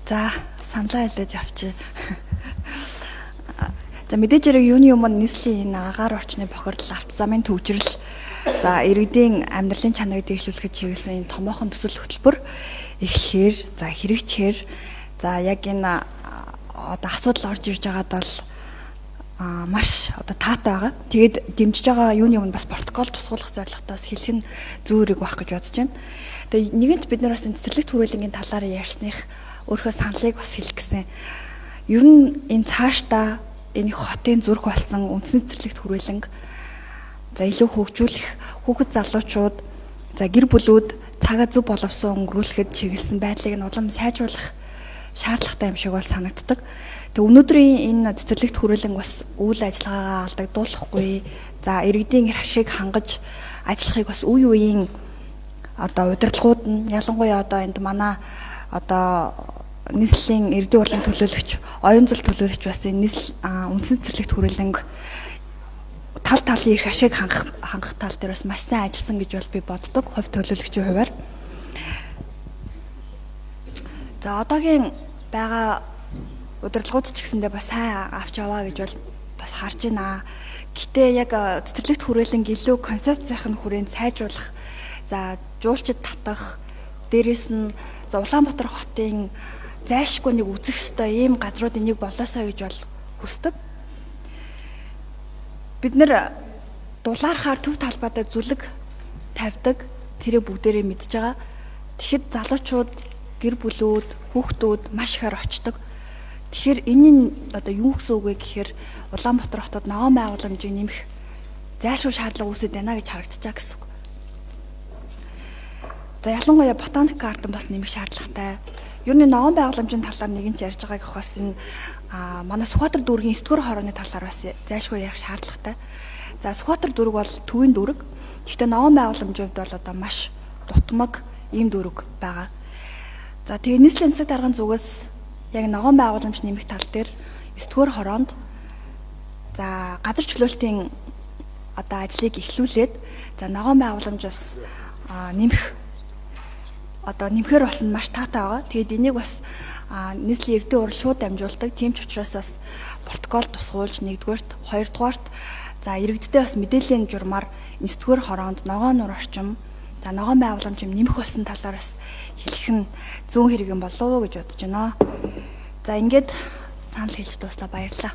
За, саналаа хэлээд явчих. За, мэдээж хэрэг юуны өмнө нийслэлийн энэ агаар орчны бохирдол, авто замын төвжирэл, за иргэдийн амьдралын чанарыг дэвшлүүлэхэд чиглэсэн энэ томоохон төсөл хөтөлбөр эхлэхээр, за хэрэгжихээр, за яг энэ одоо асуудал орж ирж байгаад бол маш одоо таатай байгаа. Тэгээд дэмжиж байгаа юуны өмнө бас протокол тусгуулах зорилготоос хэлэх нь зүүрэг байх гэж бодож байна. Тэгээд нэгэнт бид нар бас энэ цэцэрлэгт хүрээлэнгийн талаар ярьсных өөрийнхөө саналыг бас хэлэх гэсэн. Ер нь энэ цаашдаа энэ хотын зүрх болсон үндсэн цэцэрлэгт хүрээлэнг за илүү хөгжүүлэх, хүүхэд залуучууд, за гэр бүлүүд цагаа зөв боловсон өнгөрүүлэхэд чиглэсэн байдлыг нь улам сайжруулах шаардлагатай юм шиг бол санагддаг. Тэг өнөөдрийн энэ цэцэрлэгт хүрээлэн бас үйл ажиллагаагаа алдагдуулахгүй, за иргэдийн эрх ашиг хангаж ажиллахыг бас үе үеийн одоо удирдлагууд нь, ялангуяа одоо энд манай одоо нийслэлийн иргэдийн хурлын төлөөлөгч, оюун зул төлөөлөгч бас энэ нийслэл үндсэн цэцэрлэгт хүрээлэнг тал талын эрх ашиг хангах тал дээр бас маш сайн ажилласан гэж бол би боддог, хувь төлөөлөгчийн хувьар. За одоогийн байгаа удирдлагууд ч гэсэндээ бас сайн авч яваа гэж бол бас харж байна. Гэтэ яг цэцэрлэгт хүрээлэнг илүү концепцийнх нь хүрээнд сайжруулах, за жуулчид татах, дээрэс нь за Улаанбаатар хотын зайлшгүй нэг үзэх ёстой ийм газруудын нэг болоосоо гэж бол хүсдэг. Бид нэр дулаархаар төв талбайдаа зүлэг тавьдаг, тэрийг бүгдээрээ мэдж байгаа. Тэгэхэд залуучууд, гэр бүлүүд, хүүхдүүд маш ихээр очдог. Тэгэхээр энэ нь одоо юу гэсэн үг вэ гэхээр Улаанбаатар хотод ногоон байгууламжийг нэмэх зайлшгүй шаардлага үүсэт байна гэж харагдчихаа гэсэн үг. За ялангуяа ботаник гарден бас нэмэх шаардлагатай. Юуны ногоон байгууламжийн талаар нэгэн ч ярьж байгааг бас энэ манай Сүхбаатар дүүргийн 9-р хорооны талаар бас зайлшгүй ярих шаардлагатай. За Сүхбаатар дүүрэг бол төвийн дүүрэг. Гэхдээ ногоон байгууламжийн хувьд бол одоо маш дутмаг ийм дүүрэг байгаа. За тэгээ нийслэлийн засаг даргын зүгээс яг ногоон байгууламж нэмэх тал дээр 9-р хороонд за газар чөлөөлтийн одоо ажлыг эхлүүлээд, за ногоон байгууламж бас нэмэх одоо нэмэхээр болсон маш таатай байгаа. Тэгээд энийг бас нийслэлийн эрдэнэ урал шууд дамжуулдаг. Тийм ч учраас бас протокол тусгуулж нэгдүгээрт, хоёрдугаарт за иргэдтэй бас мэдээллийн журмаар 9-р хороонд ногоон нуур орчим, за ногоон байгууламж юм нэмэх болсон талаар бас хэлэх нь зүүн хэрэг юм болов уу гэж бодож байна. За ингээд санал хэлж дууслаа, баярлалаа.